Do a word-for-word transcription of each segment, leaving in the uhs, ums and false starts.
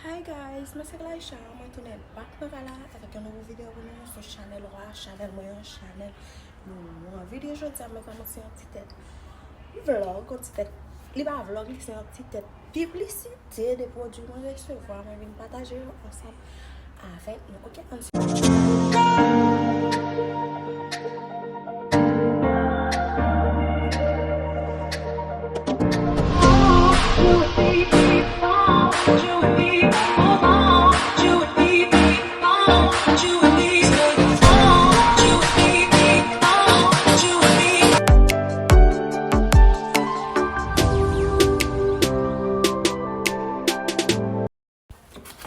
Hi guys, mwen se Glaïcha, mwen tounen back nan kay la avèk yon nouvo videyo pou nou sou chanèl wa, chanèl mwen an, chanèl nou an. Videyo jodi a, mwen kòmanse yon ti tèt vlog, yon ti tèt, li pa vlog, li se yon ti tèt piblisite de pwodui mwen resevwa, mwen vin pataje yo ansanm avèk nou. Ok, ann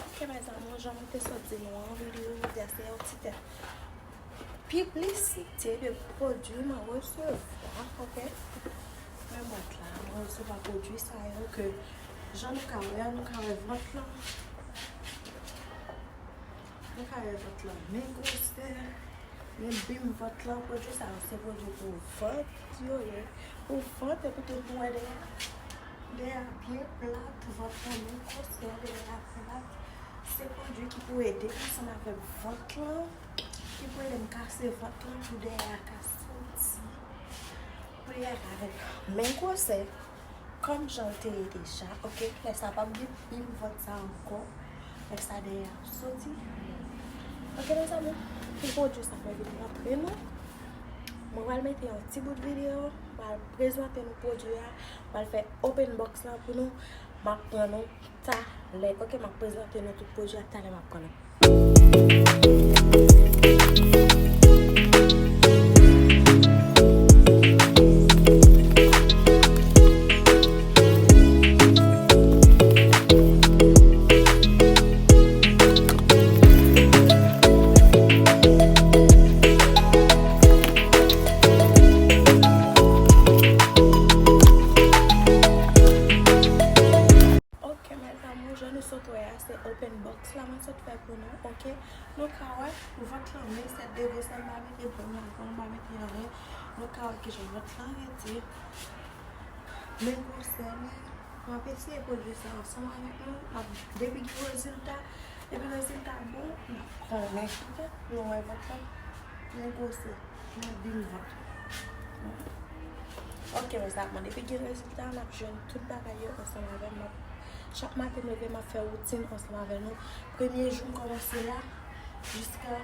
Ok, mes amours, jan mwen te sot di nou an, videyo jodi a se yon ti tèt piblisite de pwodui mwen resevwa, ok? Men bwat la, mwen resevwa pwodui sa yo ke jan nou ka wè, nou ka wè vant lan. Nou ka wè vant lan, men gwosè, men bim vant lan. Pwodui sa yo, se pwodui pou vant yo ye. Pou vant, epi tou pou wè dèyè. Dèyè a byen plat, vant lan, men gwosè, dèyè a plat. Se pwodui ki pou ede ansanm avèk vant lan, ki pou ede m kase vant lan, pou dèyè a ka soti. Pou li ap avèk men gwosè. Kòm jan l te ye deja, ok, lè sa p ap gen pil vant sa ankò, lè sa dèyè ap soti. Ok, mezanmi, pou pwodui sa mwen vin montre nou. Mwen pral mete yon ti bout videyo, mwen pral prezante nou pwodui a, mwen pral fè open box la pou nou, m ap pran nou talè. Ok, m ap prezante nou tout pwodui a, talè m ap pran nou. Ok, mes amours, jan nou sot wè a, se open box la mwen sot fè pou nou, ok? Nou ka wè, vant lan, men sèt degre, sa m pa mete brim ladan, m pa mete anyen. Nou ka wè kijan vant lan rete. Men gwosè li, m ap eseye pwodui sa ansanm avèk nou. N ap, depi gen rezilta, depi rezilta bon, n ap konnen, ok? Nou wè vant lan, men gwosè. Mwen bim vant. Ok, mwen sa ap mande. Depi gen rezilta, n ap jwenn tout bagay yo ansanm avè m. M ap, chak maten m leve, m ap fè woutin ansanm avè nou. Premye jou m kòmanse la, jiska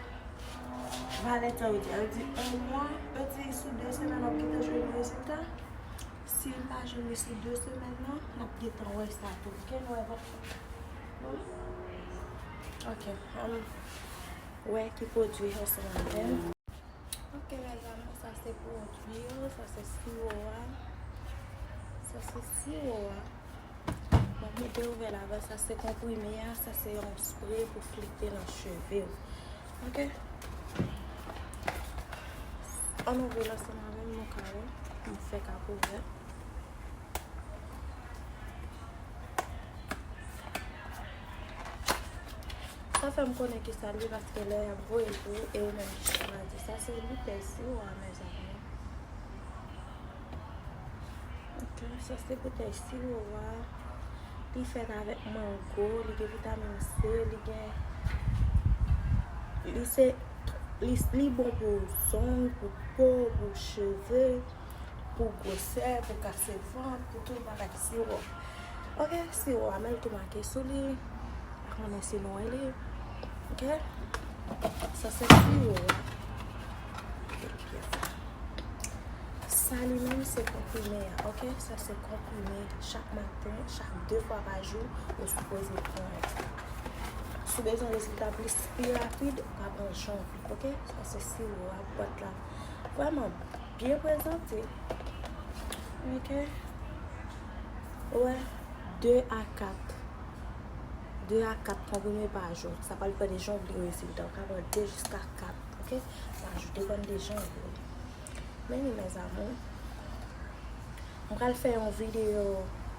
valè tan yo di. Yo di yon mwa, yo di sou de semèn w ap gentan jwenn rezilta. Si m pa jwenn li sou de semèn nan, n ap gentan wè sa tou. Ok, nou wè vant. Ok, ann wè ki pwodui ansanm avè m. Ok, mes amours, sa se pwodui yo, sa se siwo a. Sa se siwo a. M ap montre w vè la, sa se konprime a, sa se yon spre pou flite nan cheve w. Ok? Ann ouvri l ansanm avè m, nou ka wè. M fè kap ouvè. Sa fè m konnen ki sa l ye, paske lè y ap voye l pou ou, e ou menm ki chwazi. Sa se boutèy siwo a, mezanmi. Ok, sa se boutèy siwo a. Li fèt avèk mango, li gen vitamin C, li gen, li se, li, li bon pou zong, pou po, pou cheve, pou gwosè, pou kase vant, pou tout bagay siwo. Ok, siwo a, men l tou make sou li. Pa konnen si nou wè li. Ok? Sa se siwo a. Sa li menm se konprime a, ok? Sa se konprime chak maten, chak de fwa pa jou, ou sipoze pran sa. Si w bezwen rezilta plis, pi rapid, ou ka pran janvye, ok? Sa se siwo a, bwat la. Vrèman, byen prezante. Ok. Ou wè, de a kat. De a kat konprime pa jou. Sa pral depann de jan w vle rezilta. Ou ka pran de jiska kat, ok? Pa jou, depann de jan w vle. Men li, mes amours. M pral fè yon videyo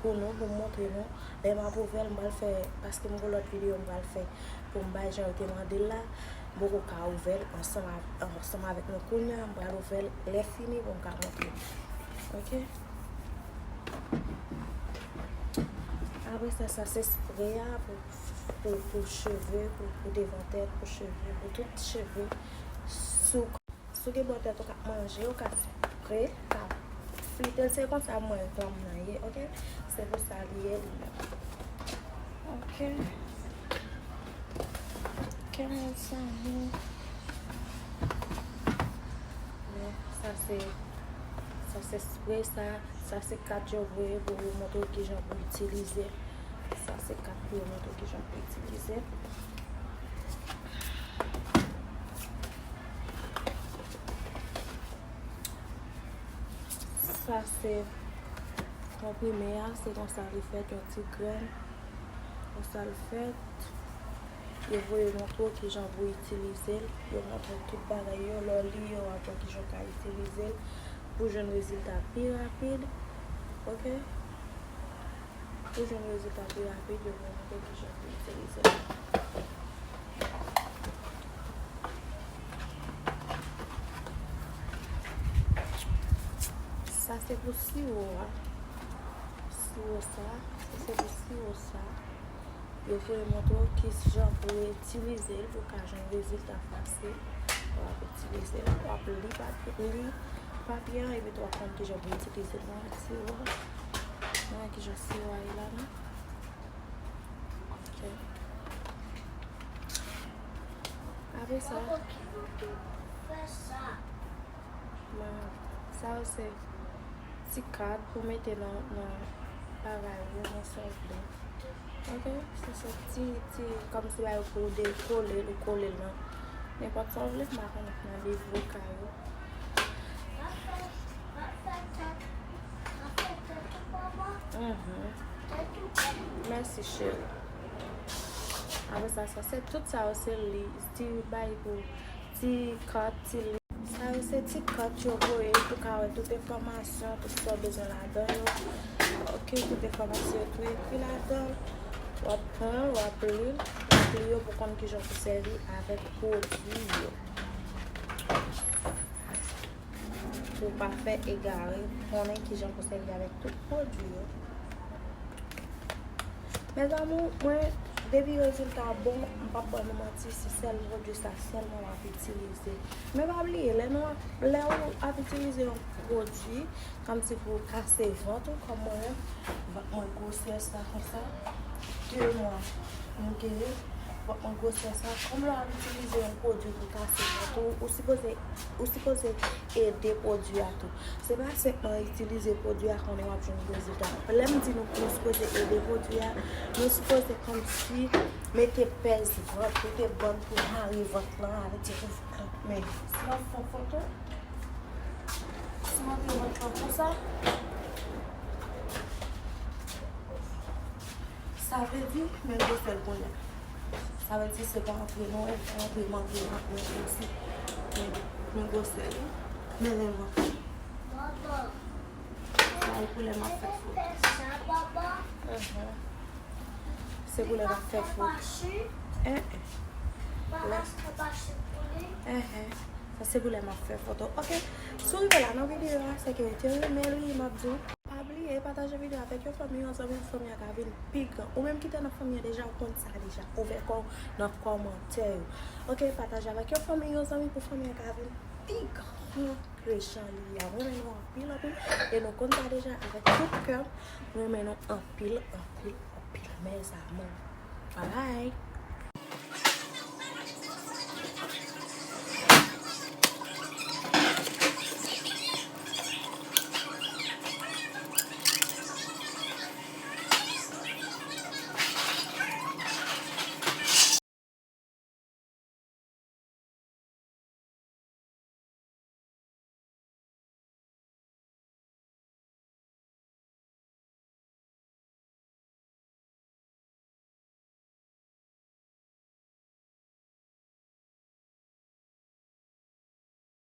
pou nou, pou m montre nou. Lè m ap ouvè l, m pral fè, paske m gon lòt videyo m pral fè pou m bay jan yo te mande l la. M poko ka ouvè l ansanm av-, ansanm avèk nou kounye a. M pral ouvè l lè fini pou m ka montre nou. Ok? Apre sa, sa se spre a pou Pou, pou cheve, pou, pou devan tèt, pou cheve, pou tout cheve. Si w, si w gen bò tèt, ou ka manje, ou ka spre, ou ka flite l. Se konsa mwen, plan m nan ye, oke? Se pou sa li ye li menm. Oke. Oke, mezanmi. Men, sa se, sa se spre sa. Sa se kat yo voye pou yo montre w kijan pou itilize. Sa se kat pou yo montre w kijan pou itilize. Sa se konprime a, se konsa li fèt, yon ti grenn. Konsa l fèt. Yo voye montre w kijan pou itilize l. Yo montre w tout bagay yo. Lè w li yo, w ap wè kijan w ka itilize l pou jwenn rezilta pi rapid. Oke? Pou jwenn rezilta pi rapid, yo voye montre w kijan pou itilize l. Sa se pou siwo a. Siwo sa, sa se pou siwo sa. Yo voye montre w kijan pou w itilize l pou w ka jwenn rezilta fasil. W ap itilize l, w ap li papye, li papye an, epi tou w ap konn kijan pou w itilize l. Mwen wè siwo a. Mwen wè kijan siwo a ye la, non? Oke. Apre sa, Papa, ki pou fè sa? Mwen, sa yo se ti kat pou mete nan, nan bagay ou, nan sa w vle. Oke? Se, se ti, ti, kòmsi bagay pou w dekole l, ou kole l nan nenpòt sa w vle, m pa konnen nan liv ou kay ou. Mhm. Mèsi, cheri. Apre sa, sa se tout sa yo, se li, ti bay pou ti kat, ti li. Sa yo se ti kat yo voye pou ka wè tout enfòmasyon, tout sa w bezwen ladan yo. Oke, tout enfòmasyon yo tou ekri ladan. W ap pran, w ap li, w ap li yo pou konn kijan pou sèvi avèk pwodui yo. Pou w pa fè egare, konnen kijan pou sèvi avèk tout pwodui yo. Mes amours, mwen, depi rezilta bon, m p ap ba nou manti, se sèl pwodui sa sèlman m ap itilize. Men pa bliye, lè nou ap, lè w ap itilize yon pwodui, kòmsi pou kase vant ou, kòm mwen menm, vant mwen gwosè sa konsa, de mwa, m genyen, vant mwen gwosè sa, kòm lè w ap itilize yon pwodui pou kase vant ou, ou sipoze, ou sipoze ede pwodui a tou. Se pa senpman itilize pwodui a konnen w ap jwenn rezilta. Lè m di nou, nou sipoze ede pwodui a, nou sipoze kòmsi mete pèz vant, mete bann pou mare vant lan, ale ti pou vant lan. Men, si w ap fè foto, si w mare vant lan konsa, sa vle di, men gwosè l kounye a. Sa vle di se pa antre non, e pa antre, m antre, m antre, m antre osi. Men, men gwosè li. Men len vant. Sa e pou lè m ap fè foto. Mhm. Se pou lè m ap fè foto. Eh, eh. Lè, eh, eh. Sa se pou lè m ap fè foto. Oke. Si w rive la nan videyo a, se ke w te renmen li, m ap di w. Pa bliye pataje videyo avèk yon fanmi, yon zanmi pou fanmi an ka vin pi gran. Ou menm ki te nan fanmi an deja, ou konn sa deja. Ouvè kò w nan kòmantè yo. Oke, pataje avèk yon fanmi, yon zanmi pou fanmi an ka vin pi gran ke jan li ye a. Mwen renmen nou anpil, anpil. E nou konn sa deja avèk tout kè m. Mwen renmen nou anpil, anpil, anpil. Mes amours.